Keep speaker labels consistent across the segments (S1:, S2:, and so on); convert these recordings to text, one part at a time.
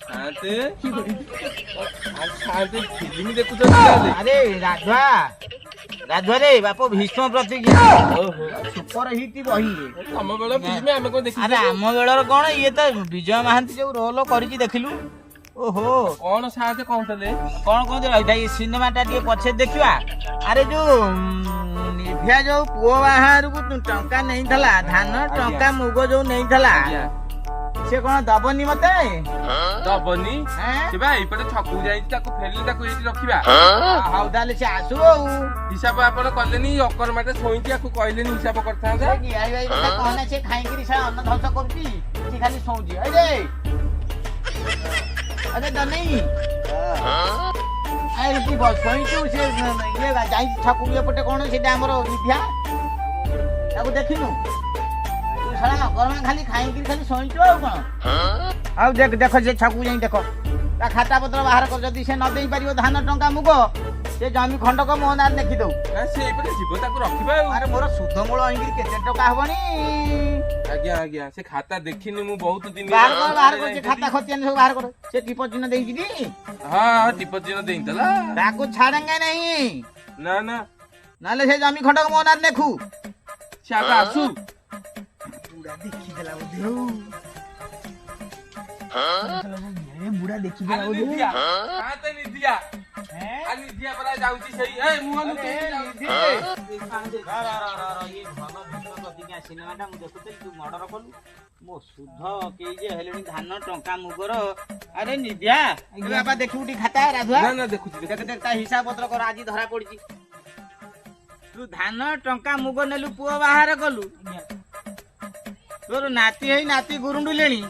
S1: ସାନ୍ତେ, ସାନ୍ତେ, film ଦେଖୁଛନ୍ତି ତାହେଲେ?
S2: ଆରେ ରାଧୁଆ, ରାଧୁଆ ରେ ବାପ, ଭୀଷ୍ମ ପ୍ରତିଜ୍ଞା।
S1: ଓହୋ।
S2: ସୁପର ହିଟ୍ ବହି।
S1: ତମ ବେଳ ଫିଲ୍ମ ଆମେ କଣ ଦେଖିଛୁ?
S2: ଆରେ ଆମ ବେଳର କଣ, ଇଏ ତ ବିଜୟ ମହାନ୍ତି ଯୋଉ ରୋଲ କରିଛି ଦେଖିଲୁ, ଓହୋ।
S1: କଣ ସାନ୍ତେ କହୁଥିଲେ?
S2: କଣ କହୁଛି, ରହିଥା, ଏଇ ସିନେମାଟା ଟିକେ ପଛେ ଦେଖିବା। ଆରେ ଯୋଉ ନିଭିଆ ଯୋଉ ପୁଅ ବାହାରକୁ ଟଙ୍କା ନେଇଥିଲା, ଧାନ ଟଙ୍କା ମୁଗ ଯୋଉ ନେଇଥିଲା, ସେ କଣ ଦବନି ମତେ?
S1: ଦବନି?
S2: ଏଁ?
S1: ସେ ବା ଏଇପଟେ ଛକକୁ ଯାଇଛି, ତାକୁ ଫେରିଲେ ତାକୁ ଏଇଠି ରଖିବା।
S2: ହଉ ତାହେଲେ ସେ ଆସୁ ଆଉ।
S1: ହିସାବ ଆପଣ କଲେନି? ଅକରମାଟେ ଶୋଇଛି, ଆକୁ କହିଲେନି ହିସାବ କରିଥାନ୍ତା।
S2: ସେ ନିହାଳି ଭାଇ କଥା କହନା, ସେ ଖାଇକିରି ସେ ଅନ୍ନ ଧ୍ୱଂସ କରୁଛି, ସେ ଖାଲି ଶୋଉଛି। ଆରେ ଆରେ ଦନେଇ, ଆରେ ତୁ ଶୋଇଛୁ, ସେ ଇଏ ଯାଇଛି ଛକକୁ ଏପଟେ, କଣ ସେଇଟା ଆମର ନିଧିଆ, ତାକୁ ଦେଖିନୁ? ତୁ ଶଳା ଅକରମା ଖାଲି ଖାଇକିରି ଖାଲି ଶୋଇଛୁ ଆଉ କଣ। ଆଉ ଦେଖ ଦେଖ, ସେ ଛକକୁ ଯାଇ ଦେଖ, ତା ଖାତା ପତ୍ର ବାହାର କର। ଯଦି ସେ ନ ଦେଇପାରିବ ଧାନ ଟଙ୍କା ମୁଗ, ସେ ଜମି ଖଣ୍ଡକ ମୋ ନାଁରେ ଲେଖିଦଉ।
S1: ନା, ସେ ଏଇପଟେ ଯିବ, ତାକୁ ରଖିବା ଆଉ।
S2: ଆରେ ମୋର ସୁଧ ମୂଳ ହେଇକିରି କେତେ ଟଙ୍କା ହବଣି।
S1: ଆଜ୍ଞା ଆଜ୍ଞା, ସେ ଖାତା ଦେଖିନି ମୁଁ ବହୁତ ଦିନ।
S2: ବାହାର କର, ବାହାର କର, ସେ ଖାତା ଖତିଆନ ସବୁ ବାହାର କର। ସେ ଟିପ ଚିହ୍ନ ଦେଇଛି ଟି?
S1: ହଁ ହଁ, ଟିପ ଚିହ୍ନ ଦେଇଥିଲା।
S2: ତାକୁ ଛାଡେଙ୍ଗା ନାହିଁ।
S1: ନା ନା।
S2: ନହେଲେ ସେ ଜମି ଖଣ୍ଡକ ମୋ ନାଁରେ ଲେଖୁ।
S1: ସେ ଆଗ ଆସୁ।
S3: ବୁଢା ଦେଖିଦେଲା ବୋଧେ ହଉ। ବୁଢା ଦେଖିଦେଲା
S1: ଆରେ
S3: ବୋଧେ।
S1: ନିଧିଆ, ସାନ୍ତେ, ନିଧିଆ, ଆ ନିଧିଆ ପରା ଯାଉଛି ସେଇ। ଏ ମୁହଁ ଲୁଚେଇକି ଯାଉଛି।
S2: ସିନେମାଟା ମୁଁ ଦେଖୁଥିଲି, ତୁ ମର୍ଡର କଲୁ ମୋ ସୁଧ କେଇ ଯେ ହେଲେଣି ଧାନ ଟଙ୍କା ମୁଗର। ଆରେ ନିଧିଆ, ଏ ବାପା, ଦେଖିବୁ ଟିକେ ଖାତା ରାଧୁଆ।
S1: ନା ନା, ଦେଖୁଛି।
S2: ଦେଖ ଦେଖ, ତା ହିସାବ ପତ୍ର କର, ଆଜି ଧରା ପଡିଛି। ତୁ ଧାନ ଟଙ୍କା ମୁଗ ନେଲୁ, ପୁଅ ବାହାର କଲୁ, ତୋର ନାତି ହେଇ ନାତି ଗୁରୁଣ୍ଡିଲେଣି,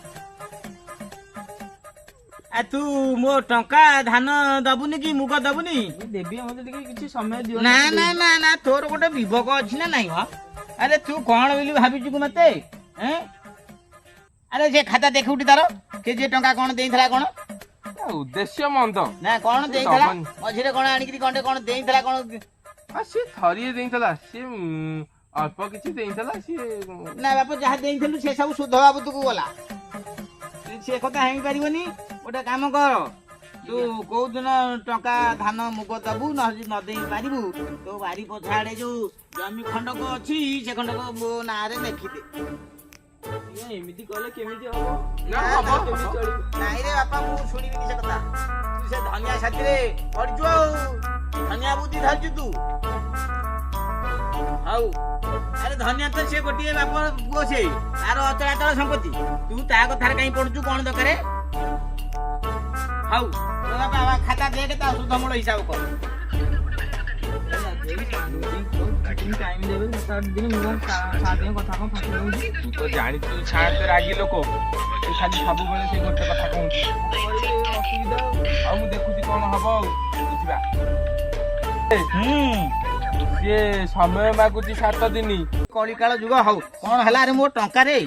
S2: ଆ ତୁ ମୋ ଟଙ୍କା ଧାନ ଦବୁନି କି ମୁଗ ଦବୁନି?
S3: ଦେବି, ମତେ ଟିକେ କିଛି ସମୟ ଦିଅ।
S2: ନା ନା ନା ନା, ତୋର ଗୋଟେ ବିବେକ ଅଛି ନା ନାଇଁ? ହଁ, ଆରେ ତୁ କଣ ବୋଲି ଭାବିଛୁ କି ମତେ? ଏଁ? ଆରେ ସେ ଖାତା ଦେଖିବୁଟି ତାର କେଜି ଟଙ୍କା କଣ ଦେଇଥିଲା କଣ?
S1: ଉଦ୍ଦେଶ୍ୟ ମନ୍ଦ।
S2: ନା କଣ ଦେଇଥିଲା?
S1: ଦବନି।
S2: ମଝିରେ କଣ ଆଣିକିରି କଣଟେ କଣ ଦେଇଥିଲା କଣ?
S1: ଆ ସିଏ ଥରିଏ ଦେଇଥିଲା, ସିଏ ଅଳ୍ପ କିଛି ଦେଇଥିଲା ସିଏ।
S2: ନା ବାପ, ଯାହା ଦେଇଥିଲୁ ସେ ସବୁ ସୁଧ ବାବଦକୁ ଗଲା, ସେ କଥା ହେଇପାରିବନି। ଗୋଟେ କାମ କର, ତୁ କୋଉ ଦିନ ଟଙ୍କା ଧାନ ମୁଗ ଦବୁ? ନହେଲେ ନ ଦେଇ ପାରିବୁ, ତୋ ବାରି ପଛ ଆଡେ ଯୋଉ ଜମି ଖଣ୍ଡକ ଅଛି, ସେ ଖଣ୍ଡକ ମୋ ନାଁରେ ଲେଖିଦେ।
S3: ଆଜ୍ଞା, ଏମିତି କଲେ କେମିତି ହବ?
S1: ନା, ହବ।
S3: କେମିତି ଚଳିବ?
S2: ନାଇଁ ରେ ବାପା, ମୁଁ ଶୁଣିବିନି ସେ କଥା। ତୁ ସେ ଧନିଆ ସାଥିରେ ପଡିଛୁ ଆଉ ଧନିଆ ବୁଦ୍ଧି ଧରିଛୁ ତୁ। ହଉ, ଆରେ ଧନିଆ ତ ସେ ଗୋଟିଏ ବାପ ପୁଅ, ସେ ତାର ଅଚଳାଚଳ ସମ୍ପତ୍ତି, ତୁ ତା କଥାରେ କାହିଁ ପଡୁଛୁ? କଣ ଦରକାର? ହଉ ତୋ ବାପା ଖାତା ଦେଖେ, ତା ସୁଧ ମୂଳ ହିସାବ କର।
S3: ଟାଇମ୍ ଦେବେ 7-8 ଦିନ, ମୁଁ କଣ 7 ଦିନ କଥା କଣ ଫାଙ୍କି ଦଉଛି?
S1: ତୁ ତ ଜାଣିଛୁ ସାନ୍ତେ ରାଗି ଲୋକ, ତୁ ଖାଲି ସବୁବେଳେ ସେଇ ଗୋଟେ କଥା କହୁଛୁ।
S3: ଅସୁବିଧା।
S1: ଆଉ ମୁଁ ଦେଖୁଛି କଣ ହବ ଆଉ, ବୁଝିବା।
S2: ହୁଁ।
S1: ସିଏ ସମୟ ମାଗୁଛି 7 ଦିନ।
S2: କଳିକାଳ ଯୁଗ। ହଉ, କଣ ହେଲା? ଆରେ ମୋ ଟଙ୍କାରେ,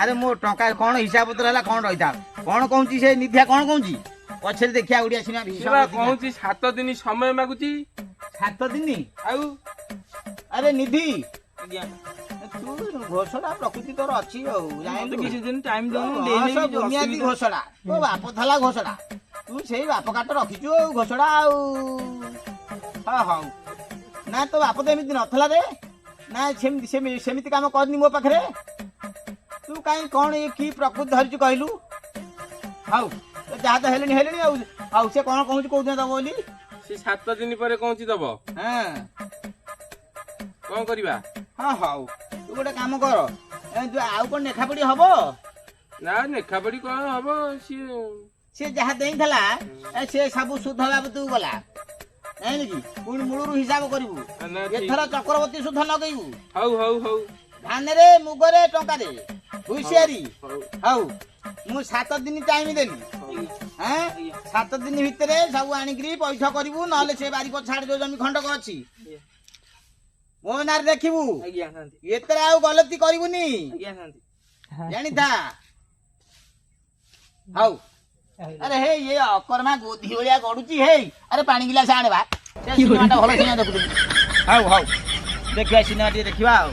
S2: ଆରେ ମୋ ଟଙ୍କା କଣ ହିସାବ ପତ୍ର ହେଲା କଣ? ରହିଥା, କଣ କହୁଛି ସେ ନିଧିଆ, କଣ କହୁଛି ପଛରେ ଦେଖିବା ଓଡିଆ ସିନେମା
S1: ସିଏ
S2: ଭୀଷଣ
S1: ବା
S2: ପ୍ରତିଜ୍ଞା।
S1: କହୁଛି 7 ଦିନ ସମୟ ମାଗୁଛି।
S2: 7 ଦିନ?
S1: ଆଉ।
S2: ଆରେ ନିଧି,
S3: ଆଜ୍ଞା।
S2: ତୁ ଘୋଷଣା ପ୍ରକୃତି ତୋର ଅଛି ଆଉ।
S3: ମତେ
S2: ଜାଣିଲୁ?
S3: କିଛି ଦିନ ଟାଇମ୍ ଦିଅନ୍ତୁ, ମୁଁ
S2: ବୟସ
S3: ଦେଇଦେବି, କିଛି
S2: ବୁନିଆଦି
S3: ଅସୁବିଧା
S2: ଘୋଷଣା, ତୋ ବାପ ଥିଲା ଘୋଷଣା, ତୁ ସେଇ ବାପ କାଟ ରଖିଛୁ ଆଉ ଘୋଷଣା ଆଉ। ହଁ ହଉ, ନା ତୋ ବାପ ତ ଏମିତି ନଥିଲା ରେ, ନା ସେମିତି ସେମିତି କାମ କରିନି ମୋ ପାଖରେ। ତୁ କାହିଁ କଣ ଇଏ କି ପ୍ରକୃତି ଧରିଛୁ କହିଲୁ? ହଉ, ଯାହା ତ ହେଲେଣି ହେଲେଣି ଆଉ। ହଉ, ସେ କଣ କହୁଛି, କୋଉଦିନ ଦବ ବୋଲି?
S1: ସେ 7 ଦିନ ପରେ କହୁଛି ଦବ।
S2: ହଁ।
S1: କଣ କରିବା?
S2: ହଁ ହଉ, ତୁ ଗୋଟେ କାମ କର, ଏ ତୁ ଆଉ କଣ ଲେଖାପଢି ହବ?
S1: ନା, ଲେଖାପଢି କଣ ହବ ସିଏ?
S2: ସେ ଯାହା ଦେଇଥିଲା ସେ ସବୁ ସୁଧ ବାବଦକୁ ଗଲା, ଜାଣିଲୁ କି? ପୁଣି ମୂଳରୁ ହିସାବ କରିବୁ।
S1: ନା, ଠିକ।
S2: ଏଥର ଚକ୍ରବର୍ତ୍ତୀ ସୁଧ ଲଗେଇବୁ।
S1: ହଉ ହଉ ହଉ।
S2: ଧାନରେ ମୁଗରେ ଟଙ୍କାରେ ହୁସିଆରି।
S1: ହଉ।
S2: ହଉ, ମୁଁ 7 ଦିନ ଟାଇମ ଦେଲି।
S1: ହଉ।
S2: ହେଁ, 7 ଦିନ ଭିତରେ ସବୁ ଆଣିକିରି ପଇଠ କରିବୁ, ନହେଲେ ସେ ବାରି ପଛ ଆଡେ ଯୋଉ ଜମି ଖଣ୍ଡକ ଅଛି, ମୋ ନାଁରେ ଦେଖିବୁ।
S3: ଆଜ୍ଞା ଶାନ୍ତି।
S2: ଏଥିରେ ଆଉ ଗଲତି କରିବୁନି।
S3: ଆଜ୍ଞା ଶାନ୍ତି।
S2: ଜାଣିଥା। ହଉ, ଆରେ ହେ, ଇଏ ଅକରମା ଗୋଧି ଭଳିଆ ଗଡୁଛି। ହେଇ, ଆରେ ପାଣି ଗିଲାସ ଆଣେ ବା। ସେ ସିନେମାଟା ଭଲ ସିନେମା ଦେଖୁଥିଲି। ହଉ ହଉ, ଦେଖିବା, ସିନେମା ଟିକେ ଦେଖିବା ଆଉ।